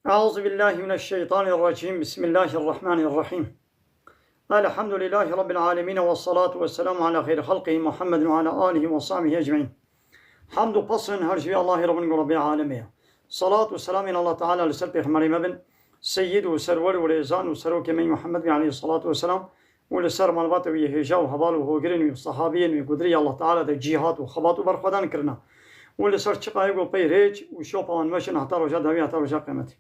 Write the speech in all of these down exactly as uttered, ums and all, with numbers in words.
أعوذ بالله من الشيطان الرجيم. بسم الله الرحمن الرحيم. الحمد لله رب العالمين، والصلاة والسلام على خير خلقه محمد وعلى آله وصحبه أجمعين. Hamd û pesn her ji vê Allahê Rabbin û Rabbê alemê ye. Salat û selamên Allah Teala li ser Pêxemberê me bin, Seyyid û Serwer û Rêzan û Serokê me Muhammed aleyhissalatu vesselam û li ser malbata wî hêja û heval û hogirên wî û sehabiyên wî ku di rêya Allah Teala de cîhat û xebat û berxwedan kirina û li ser çiqayê ku pey rêç û şopa wan meşin heta roja dawî heta roja qiyametê.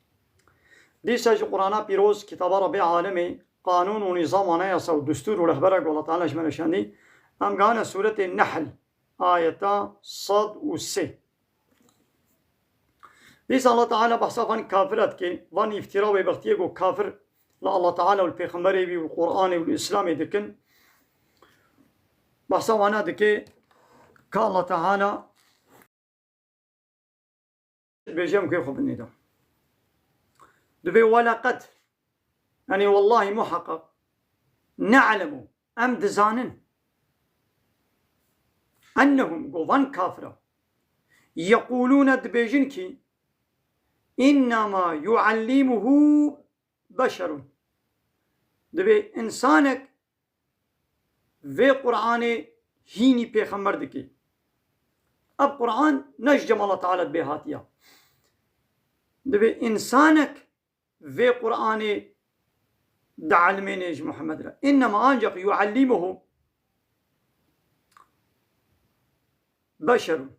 Dîsa ji Qur'ana pîroz, kitaba Rabbê alemê, qanûn û nîzam, anayasa û destûr û rehbera ku Allah Teala ji me re şandî, em gane sûretê Nehl, ayeta sed û sê. Dîsa Allah Teala behsa van kafira dike, van îftira û bêbextiyê ku kafir li Allah Teala û li Pêxemberê wî û li Qur'anê û li Îslamê dikin. Behsa wana dike ka Allah Teala dibêje em kê xwe binêde. Dibê weleqed, yanî wellahî muheqeq, ne'lemu, em dizanin, ennehum, go van kafira, yeqûlûne, dibêjin kî, innema yuallimuhu beşerun. Dibê însanek vê Qur'anê hînî pêxember dikê. Ev Qur'an ne ji cem Allah Teala dibê hatiya. Dibê însanek vê Qur'anê dielmênê ji Muhammed re. Innema, ancak, yuallimuhu beşerun.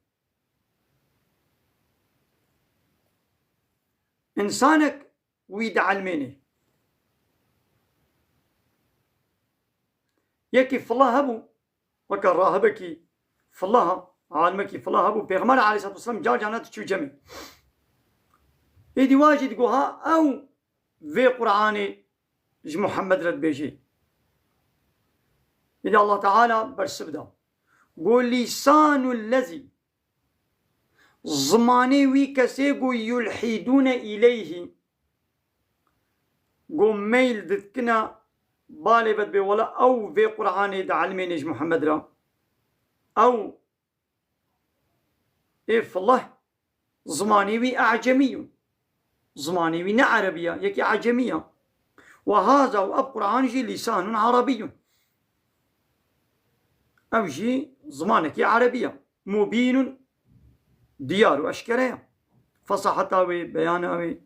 Însanek wî dielmênê. Yekî fila hebû, weke rahibekî fila, alimekî fila hebû, Pêxember aleyhissalatu vesselam car car nediçû cemê. Êdî wa jî digot, ha ew vê Qur'anê ji Muhammed re dibêjê. Êdî Allah Teala bersiv da. Go lîsanul lezî, zimanê wî kesê ku yulhîdûne îleyhî, ku meyl didkine balê ve dibê wela ew vê Qur'anê dielmênê ji Muhammed re. Ew ê filih zimanê wî ecemî yo. Zimanê wî ne erebî ye, yekî ecemî ye. Ve haza, û ev Qur'an jî lîsanun erebî yo. Ev jî zimanekî erebî ye. Mubînun, diyar û eşkere ye. Fesaheta wê, beyana wê.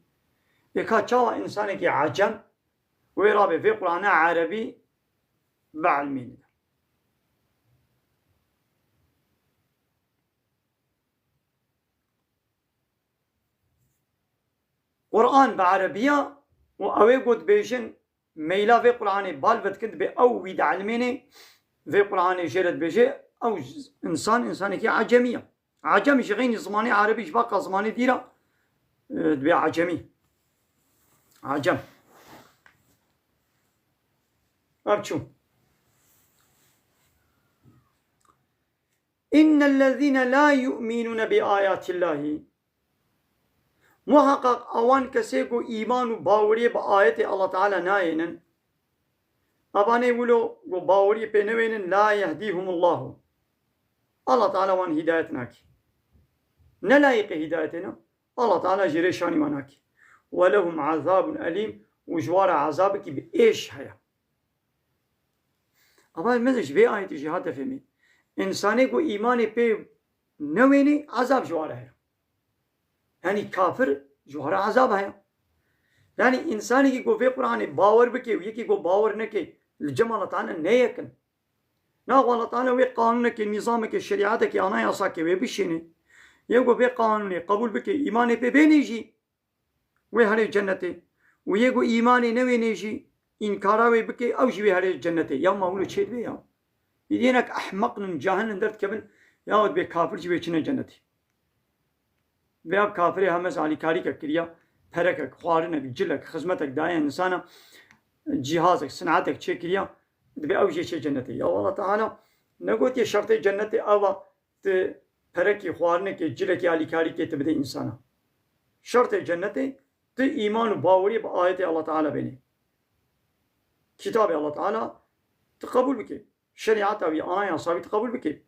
Ê ka çawa însanekî ecem wê rabê vê Qur'ana erebî bielmîne? Qur'an bi erebî ye û ew ê ku dibêjin meyla vê Qur'anê bal vedikin, dibê ew wî dielmênê, vê Qur'anê jê re dibêje, ew însan, însanekî ecemî ye. Ecem ji xeynî zimanê erebî, ji baka zimanê dî re, e, dibê ecemî. Ecem. Ev çû. Innellezîne la yu'mînûne bi ayatillahî. Muheqeq ewan kesê ku îman û baweriyê bi ayetê Allah Teala nayênin, evanê wilo ku baweriyê pê newênin, la yehdîhumullahu. Allah Teala wan hîdayet nake. Ne layîqê hîdayetê ne, Allah Teala jê rê şanî wan nake. Ve lehum azabun elîm, û ji wan re ezabekî bi êş heye. Ama mezin ji vê ayetê jî hate fêmî. Însanê ku îmanê pê newênê, ezab ji wan re heye. Yanî kafir ji wan re ezab heye. Yanî însanekî ku vê Qur'anê bawer bike û yekî ku bawer neke, li cem Allah Teala ne yek in. Naxwe Allah Teala wê qanûnekê, nîzamekê, şerîetekê, anayasakê wê bişêne. Yê ku vê qanûnê qebûl bike, îmanê pê bênê jî, wê herê cennetê. Û yê ku îmanê newênê jî, înkara wê bike, ew jî wê herê cennetê. Ya ma wilo çê dibê ya? Îdî hinek ehmeq in, cahil in, derdikevin, ya dibê kafir jî wê çine cennetê. Vêya kafirê hemez alîkarîkek kiriya, perekek, xwarinek, cilek, xizmetek daye insana, cîhazek, sinetek çêkiriya, dibê ew jê çê cennetê. Ya Allah Teala negotiye şertê cennetê ev a, tu perekî, xwarinekê, cilekî, alîkarîkê tu bidê însana. Şertê cennetê tu îman û baweriyê bi ayetê Allah Teala bênê. Kitabê Allah Teala tu qebûl bikê. Şerîeta wî, anayasa wî tu qebûl bikê.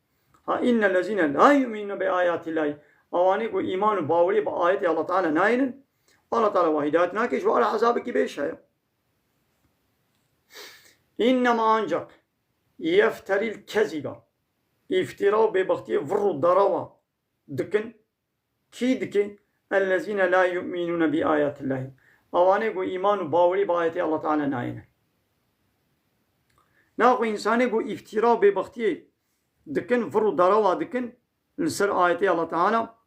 Ha, innellezîne la yu'mînûne bi ayatillahî. Ewanê ku îman û baweriyê bi ayetê Allah Teala nayênin, Allah Teala wa hidayet nake, ji wara ezabekî bêş heye. İnnema ancak yefteril keziba, îftira û bêbextiyê vir û derewa dikin. Kî dike? Ellezîne la yu'minûne bi ayatillahi. Awanê ku îman û bawerî bi ayetê Allah Teala nayêne. Naxwe însanê ku îftira û bêbextiyê dikin, vir û derewa dikin li ser ayetê Allah Teala,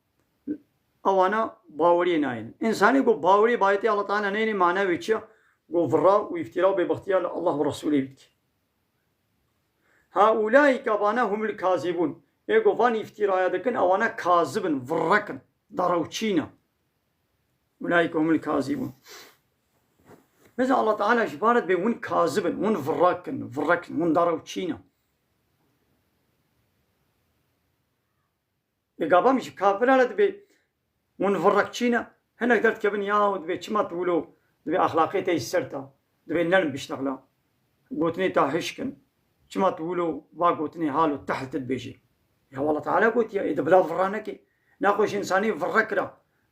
awana baweriyê nayêne. Însanê ku bawerî bi ayetê Allah Teala neyne, mana wê çi ye? Ku vira û îftira û bêbextiya li Allah û Resûlê dike. Haulâike vana humul kazibûn. Ê ku van îftîraya dikin, ewana kazib in, virrek in, darewçî ne. Ulâike humul kazibûn. Mesela Allah Teala ji baret bê hûn kazib in, hûn virrek in, virrek in, hûn darewçî ne. Ê gava min ji kafiran re dibê, hûn virrekçî ne. Hinek derdikevin ya û dibê çima tu wilo, dibê exlaqê te yî sert e. Dibê nerm biştexla. Gotinê te hişk in. Çima tu wilo va gotinê hal û tehl tu dibêjî. Ya Allah Teala gotiye, ê di bila virra neke. Naxwe ji însanê virrek re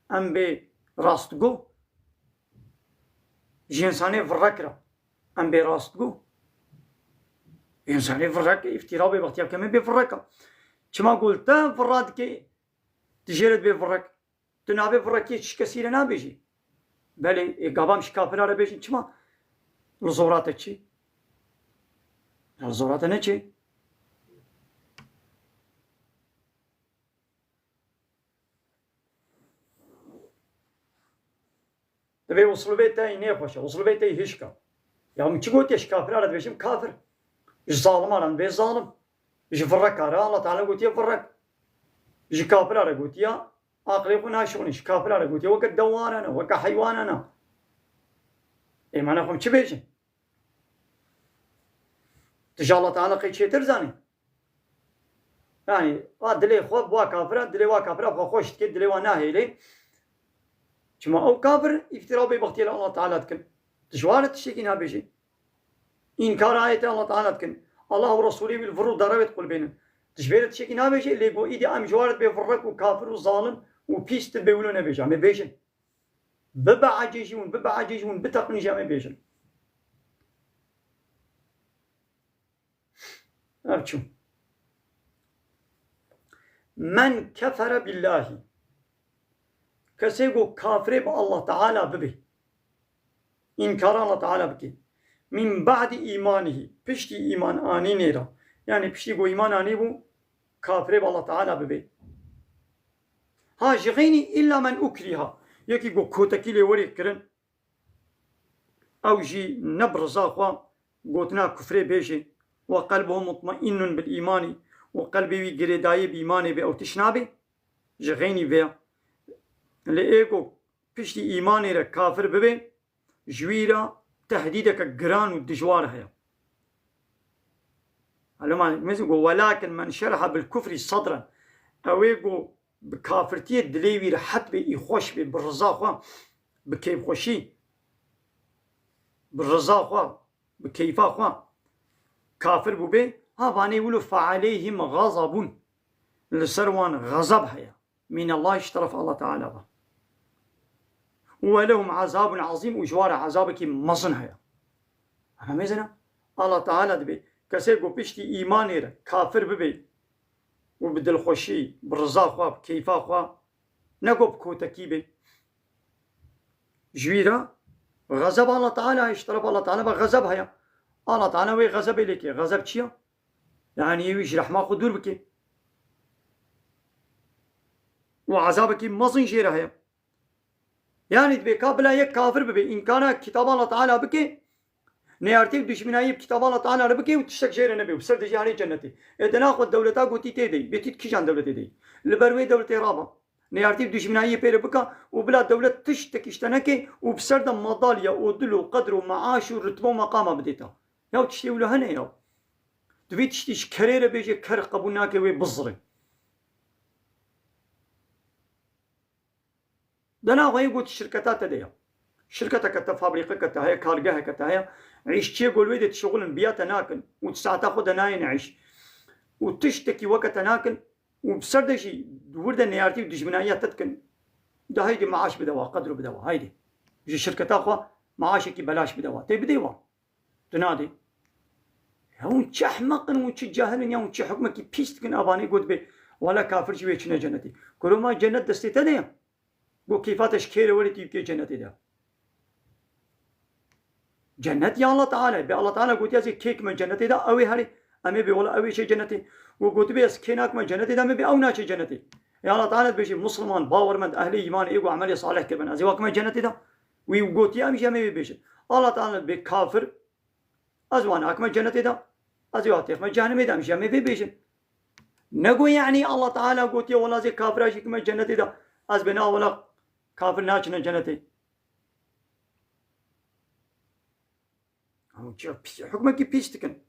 em bê rastgo. Ji însanê virrek re em bê rastgo. Însanê virrek, îftîra bê bextiya keme bê virrek e. Çima ku li te virra dike, tu jê re dibê virrek. Tu navê virrekê çi kesî re nabêjî. Belê, ê, gava min ji kafira re bêjin çima? Li zora te çi? Ya li zora te ne çi? Divê uslubê te yî nêxweş e, uslubê te yî hişk e. Ya min çi gotiye ji kafira re dibêjim kafir? Ji zaliman re dibê zalim. Ji virreka re Allah Teala gotiye virrek. Ji kafira re gotiye aqilê xwe naşixulîn. Ji kafira re gotiye weke dewanan e, weke heywanan e. Ê, mana xwe çi bêjin? Tu ji Allah Teala qey çêtir zanî? Yani, a dilê xwe bi wa kafira, dilê wa kafira xwe xweş dike, dilê wa nahêlê. Çima ew kafir îftira û bêbextiyê li Allah Teala dikin. Tu ji wan re tiştekî nabêjî. Înkar ayetê Allah Teala dikin. Allah û Resulê wî li vir û derewê diqulbênin. Tu ji vê re tiştekî nabêjî, lê go îdî em ji wan re dibê virrek û kafir û zalim û pîs tu dibê wilo nebêje. Em ê bêjin. Bibe ecêjî hûn, bibe ecêjî hûn, biteqin jî em ê bêjin. Ev çû. Men kefere billahî. Kesê ku kafirê bi Allah Teala bibe. Înkara Allah Teala bike. Min ba'di îmanihî. Piştî îman anînê re. Yani piştî ku îman anîbû, kafirê bi Allah Teala bibe. Ha, ji xeynî illa men ukriha. Yekî ku kotekî lê werê kirin. Ew jî ne bi riza xwe gotina kufrê bêjê. Ve qelbuhu mutmainnun bil îmanî. Û qelbê wî girêdayî bi îmanê be, ew tiş nabe. Ji xeynî vê. Lê ê ku piştî îmanê re kafir bibe, ji wî re tehdîdeke giran û dijwar heye. Eloma, mesela ku, "Welakin men şereha bil kufrî sadren." Ew ê ku bi kafirtiyê dilê wî rehet be, î xweş be, bi riza xwe, bi keyfxweşî, bi riza xwe, bi keyfa xwe kafir bûbe, ha vanê wilo fealeyhim gazabun. Li ser wan gazab heye. Min Allah, ji teref Allah Teala ve. Ve lehum azabun azîm, û ji wan re azabekî mezin heye. Ama mêzina, Allah Teala dibê, kesê ku piştî îmanê re kafir bibe û bi dilxweşî, bi riza xwe, bi keyfa xwe, ne ku bi kotekî be, ji wî re xezeb Allah Teala, ji teref Allah Teala ve xezeb heye. Allah Teala wê xezebê lê ke. Xezeb çi ye? Yani wî ji rehma xwe dûr bike. Û ezabekî mezin jê re heye. Yani dibê ka bila yek kafir bibe, înkara kitaba Allah Teala bike, neyartî û dijminayî bi kitaba Allah Teala re bike û tiştek jê re nebe û bi ser de jî herê cennetê. Ê de naxwe dewleta gotî tê de yî, bê tî di kîjan dewletê de yî? Li ber wê dewletê raba. Neyartî û dijminayî pê re bika û bila dewlet tiştek îşte neke û bi ser de madalya û dil û qedr û meaş û rutbe û meqama bidê te. Ya tiştê wilo hene ya. Tu vê tiştî ji kerê re bêje, ker qebûl nake, wê bizirê. Dena xwe yê got şirketa te de ya. Şirketeke te, fabrîqeke te heye, kargeheke te heye. Îşçiyê ku li wê de dişixulin, biya te nakin û di saeta xwe de nayêne îş. Û tiştekî weke te nakin û bi ser de jî di wir de neyartî û dijminayiya te dikin. De heydê maaş bide wa, qedro bide wa, heydê. Ji şirketa xwe maaşekî belaş bide wa. Tê bidê wa. Tu nadê. Ya hûn çi ehmeq in, hûn çi cahil in, ya hûn çi hukmekî pîs dikin, evanê got bê, wala kafir jî wê çine cenetê. Kuro ma cennet destê te de ye? Got keyfa te ji kê re werê tî bikê cenetê de. Cennet ya Allah Teala. Bê Allah Teala gotiya zê kê kime cenetê de, ew ê herê. Em ê bê wala ew ê çê cenetê. Got, gotibê ez kê nakime cenetê de, em ê bê ew naçê cenetê. Ê Allah Teala dibêjê, Musliman, bawermend, ehlê îman, ê ku emelê salih kiribin, ez ê wa kime cenetê de. Wî gotiye, em jî em ê wê bêjin. Allah Teala dibê kafir, ez wa nakime cenetê de, ez ê wa têxime cehennemê de, em jî em ê vê bêjin. Nego yanî Allah Teala gotiye, wela zê kafira jî kime cenetê de, ez bê na wela kafir naçine cenetê. Hûn çi pis, hukmekî pîs dikin.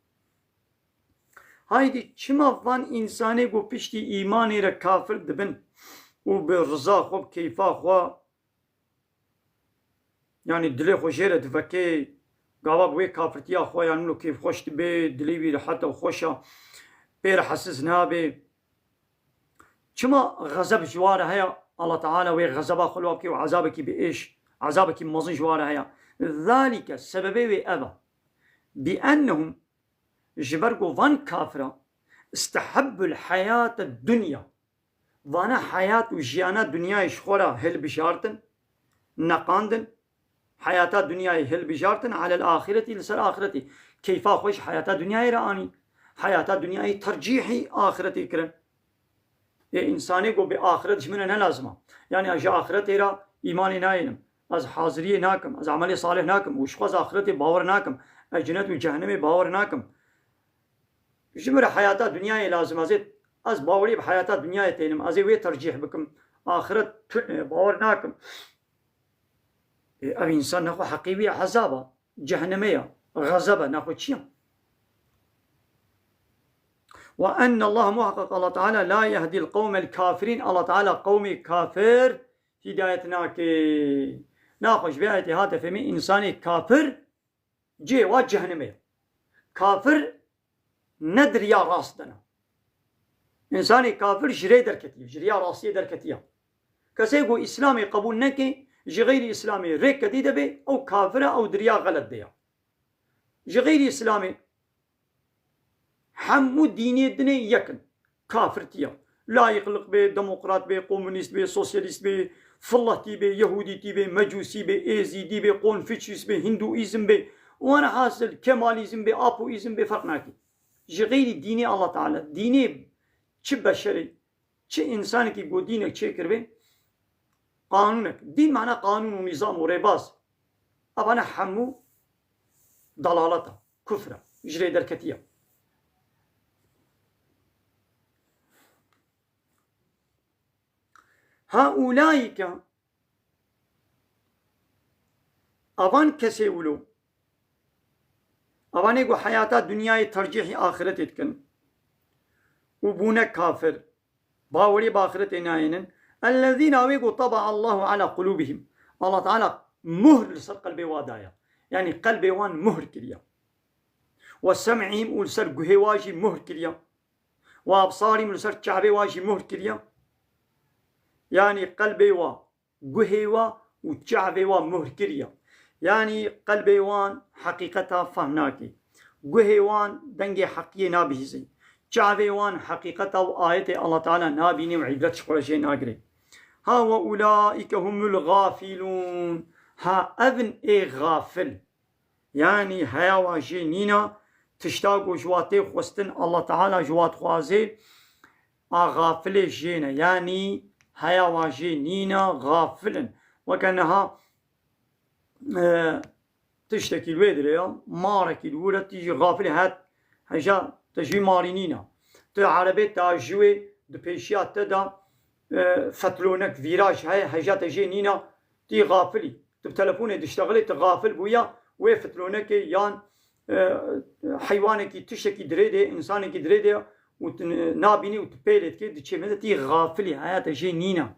Haydî çima van însanê ku piştî îmanê re kafir dibin û bi riza xwe, bi keyfa xwe, yanî dilê xwe jê re divekê, gava bi wê kafirtiya xwe, yanî wilo kêfxweş dibe, dilê wî rehet e û xweş e, pê re hesiz nabe. Çima xezeb ji wa re heye? Allah Teala wê xezeba xwe li wa bike û ezabekî bi êş, ezabekî mezin ji wa re heye. Zalike, sebebê wê ev e. Bi ennehum, ji ber ku van kafira, istehebbul heyate dunya, vana heyat û jiyana dinyayê ji xwe re hilbijartin, neqandin, heyata dinyayê hilbijartin, alel axireti, li ser axiretê. Keyfa xwe ji heyata dinyayê re anîn. Heyata dinyayê tercîhî axiretê kirin. Ê, însanê got, bê axiret ji min re ne lazim e. Yanî ez ji axiretê re îmanê nayênim. Ez haziriyê nakim. Ez emelê salih nakim. Û ji xwe ez axiretê bawer nakim. Ez cinet û cehennemê bawer nakim. Ji min re heyata dinyayê lazim e. Ez ê, ez bawerî bi heyata dinyayê tênim. Ez ê wê tercîh bikim. Axiret tune, bawer nakim. Ê, ev însan nexwe heqî wî ezab e, cehennemê ye, xezeb e, nexwe çi ye? Ve enne Allah, muhakkak Allah Teala la yehdil qewmel kafirîn, Allah Teala qewmê kafir hidayet nake. Naxwe ji vê ayetê hate fêmî, însanê kafir cihê wa cehennemê ye. Kafir ne di riya rast de ne. Însanê kafir ji rê derketiye, ji riya rastiyê derketiye. Kesê ku Îslamê qebûl neke, ji xeyrî Îslamê rê kedî de bê, ew kafir e, ew di riya xelet de ye. Ji xeyrî Îslamê hemû dînê dinê yek in. Kafirtiye. Layîqlik bê, demokrat bê, komunîst bê, sosyalîst bê, filetî bê, yehûdîtî bê, mecûsî bê, êzîdî bê, konfûçyus bê, hindûîzm bê, welhasil kemalîzm bê, apoîzm bê, ferq nake. Ji xeyrî dînê Allah Teala, dînê çi beşerê, çi însanekî ku dînek çêkiribê, qanûnek, dîn mana qanûn û nîzam û rêbaz. Evane hemû dalalet e, kufr e, ji rê derketiye. Ha ulaîke, avan kesê wilo, avanê ku heyata dinyayê tercîhî axiretê dikin û bûne kafir, bawerî bi axiretê nayênin, ellezîna, wê ku taba Allahu ala qulûbihim, Allah Teala muhr li ser qelbê wa daye. Yanî qelbê wan muhr kiriye. Ve sem'ihim, û li ser guhê wa jî muhr kiriye. Ve absarîm, li ser çavê wa jî muhr kiriye. Yanî qelbê wa, guhê wa û çavê wa muhr kiriye. Yanî qelbê wan heqîqeta fehm nake. Guhê wan dengê heqiyê nabihîzê. Çavê wan heqîqeta û ayetê Allah Teala nabînê û îbret ji xwe re jê nagirê. Ha ve ulaîke humul gafilûn. Ha ev in ê gafil. Yanî heya wa jê nîna, tişta ku ji wa tê xwestin, Allah Teala ji wa dixwaze, a xafilê jê ne. Yanî heya wa jê nîna, xafil in. Weke niha, e, tiştekî li wê dirê ya, marekî li wir e, tî jî xafilê het, heja te jî marî nîna. Tu erebê te ji wê di pêşiya te de, e, fetlonek, vîraj heye, heja te jê nîna, tî xafilî. Tu bi telefonê diştexilê, tu xafil bûya wê fitlonekê yan, e, heywanekî, tiştekî dirê de, însanekî dirê de û tu n-, nabînî û tu pê lê dikê, diçê me de, tî xafilî, heya te jê nîna.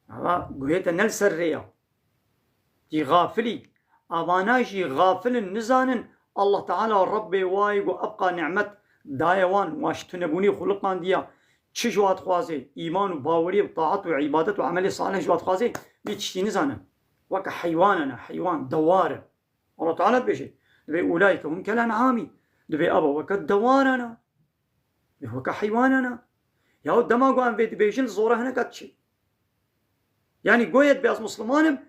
Ava guhê te ne li ser rê ya. Tî xafilî. Avana jî xafil in, nizanin Allah Teala Rebbê wayê ku ebqa nimet daye wan, wa ji tunebûnî xuliqandiya, Çi ji wa dixwaze? Îman û bawerî û taat û îbadet û emelê salih ji wa dixwaze? Vî tiştî nizane. Weke heywanan e, heywan, dewar e. Allah Teala dibêje, dibê ulaîke hum kel en'amî. Dibê eva weke dewaran e. Dibê weke heywanan e. Yahu dema ku em vê dibêjin, li zora hinek e diçe. Yanî goye dibê ez Musliman im,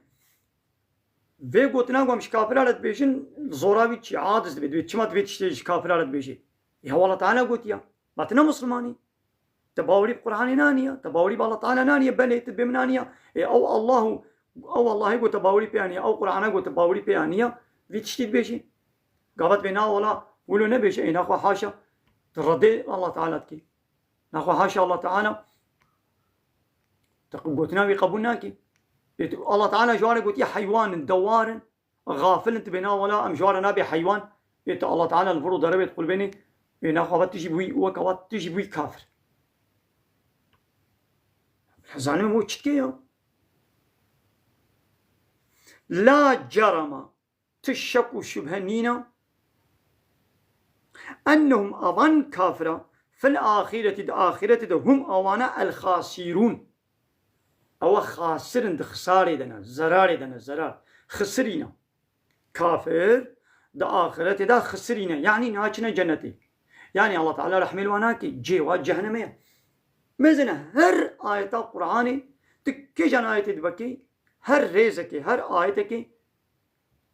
vê gotina ku em ji kafira re dibêjin, li zora wî diçe, aciz dibe, dibê çima tu vê tiştê ji kafira re dibêjî? Ya Allah Teala gotiya. Ma tu ne Musliman î. Te bawerî bi Qur'anê naniye, te bawerî bi Allah Teala naniye, belê tu dibê min aniya. Ê ew Allah û ew Allahê ku te bawerî pê aniye, ew Qur'ana ku te bawerî pê aniye, vî tiştî dibêjî. Gava dibê na wala, wilo nebêje, ê naxwe haşa, tu redê Allah Teala dikî. Naxwe haşa Allah Teala, tu gotina wî qebûl nakî. Ê tu, Allah Teala ji wan re gotiye heywan in, dewar in. Xafil in, tu bê na wela em ji wan re nabê heywan. Ê tu Allah Teala li vir û derewê diqulbênê. Ê naxwe va tu jî bûyî, weke va tu jî bûyî kafir. Zanî min çi dike ya? La cerama, tu şek û şubhe nîne. Ennehum, avan kafira, fil axireti, di axireti de, hum, awana, el xasirûn. Ewa xasir in, di xisarê de ne, zerarê de ne, zerar. Xisirîne. Kafir di axiretê de xisirîne. Yanî naçine cenetê. Yanî Allah Teala rehmê li wan nake. Cê wa cehnemê ye. Mezine her ayeta Qur'anê, tu kêjan ayetê dibekê, her rêzekê, her ayetekê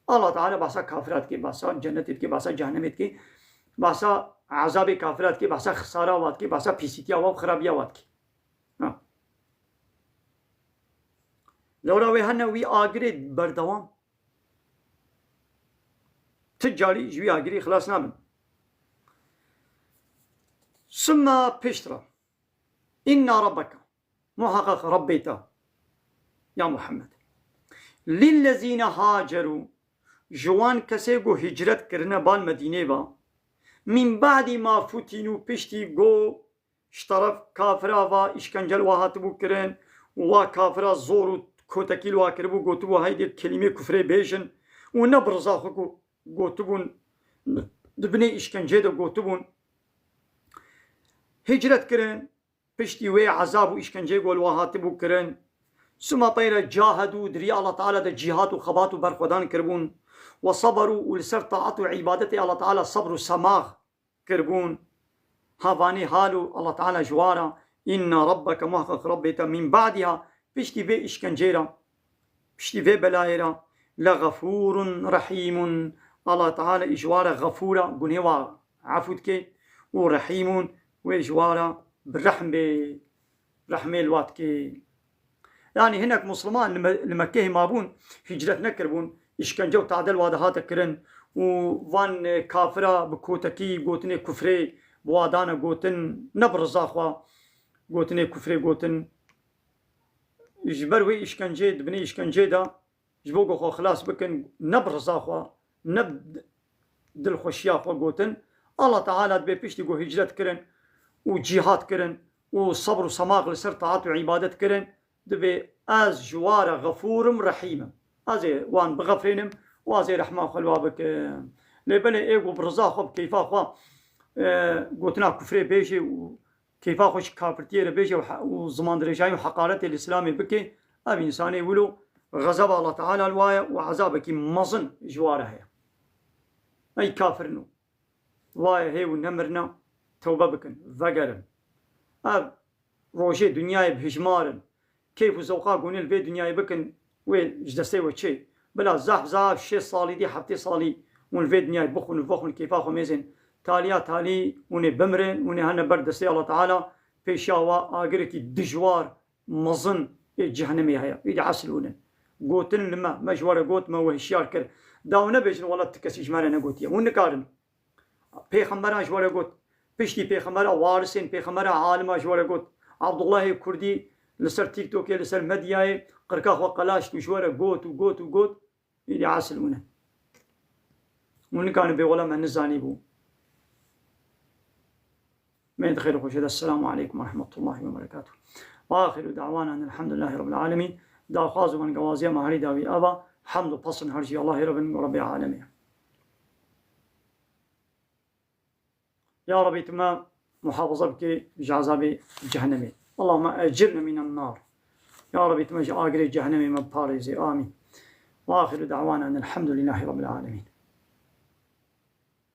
Allah Teala bahsa kafira dike, bahsa cenetê dike, bahsa cehennemê dike, bahsa ezabê kafira dike, bahsa xisara wa dike, bahsa pîsîtiya wa û xirabiya wa dike. Ha. Lewra wê hene wî agirê berdewam. Ti carî ji wî agirî xilas nabin. Summa piştre. Inna rabbeke. Muheqeq Rabbê te, ya Muhammed. Lillezîne hacerû, ji wan kesê ku hicret kirine bal Medînê ve, min ba'dî ma futînû, piştî ku ji teref kafira ve îşkence li wa hatibû kirin û wa kafira zor û kotekî li wa kiribû, gotibû, heydê kelîmê kufrê bêjin û ne bi riza xwe ku gotibûn, di binê îşkencê de gotibûn. Hicret kirin, piştî wê ezab û îşkenceyê ku li wan hatibû kirin, suma peyre cahedû, di rîya Allah Teala de cîhat û xebat û berxwedan kiribûn, we seberû û li ser taat û îbadetê Allah Teala sebr û semax kiribûn. Ha vanê hal û Allah Teala ji wan re, inna rabbeke, muheqeq Rabbê te, min ba'diha, piştî vê îşkencê re, piştî vê belayê re, le xefûrun rehîmun. Allah Teala ji wan re xefûr e, gunê wan efû dike, û rehîmun, wê ji wan re bi rehm bê, rehmê li wan dike. Yanî hinek Musliman li Me-, li Mekkeyê mabûn, hicret nekiribûn, îşkence û tadel wan de hate kirin û van, e, kafira bi kotekî gotinê kufrê bi wan dane gotin, ne bi riza xwe gotinê kufrê gotin. Ji ber wê îşkencê, di binê îşkencê de, ji bo ku xwe xilas bikin, ne bi riza xwe, ne bi dilxweşiya xwe gotin. Allah Teala dibê piştî ku hicret kirin û cîhad kirin û sebr û semax li ser taat û îbadet kirin, dibê ez ji wan re xefûr im, rehîm im. Ez ê wan bixefrînim û ez ê rehma xwe li wan bikim. Lê belê ê ku bi riza xwe, bi keyfa xwe, e, gotina kufrê bêjê û keyfa xwe ji kafirtiyê re bêje û he-, û zimandirêjayî û heqaretê li Îslamê bike, ev însanê wilo xezeba Allah Teala li wa ye û ezabekî mezin ji wa re heye. Ey kafirino, wa ye hê û nemirine, tewbe bikin, vegerin. Ev rojê dinyayê bi hijmarin, keyf û zewqa gonê li vê dinyayê bikin, wê ji destê we çê. Bila zaf zaf şêst salî dî, heftê salî hûn li vê dinyayê bixwin û vexwin, keyfa xwe mêzên. Taliya talî hûn ê bimirin, hûn ê hene ber destê Allah Teala, pêşiya wa agirekî dijwar, mezin ê cehennemê heye. Îdî esil hûn in. Gotin li me, me ji we re got, me we hişyar kir. Da hûn nebêjin, wela ti kesî ji me re negotiye. Hûn nikarin. Pêxembera ji we re got. Piştî pêxembera, warisên pêxembera, alima ji we re got. Abdullahê Kurdî li ser TikTokê, li ser medyayê qirka xwe qelaşt û ji we re got û got û got. Îdî esil hûn e. Hûn nikarin bê wela me nizanîbû. Meyên xêr û xweşê de. Esselamu aleykum ve rahmetullahi ve berekatuh. Ve axiru da'wana elhamdülillahi rabbil alemin. Daxwaz û bengewaziya me herî dawî ava. Hemd û pesn her jî Allahê re bin, Rabbê alemê. Ya Rabbî, tu me muhafaza bike ji azabê cehennemê. Allahümme ecirne minen nar. Ya Rabbi, tu me ji agirê cehennemê me parêzê. Amîn. Ve ahiru da'wana enelhamdülillahi rabbil alemin.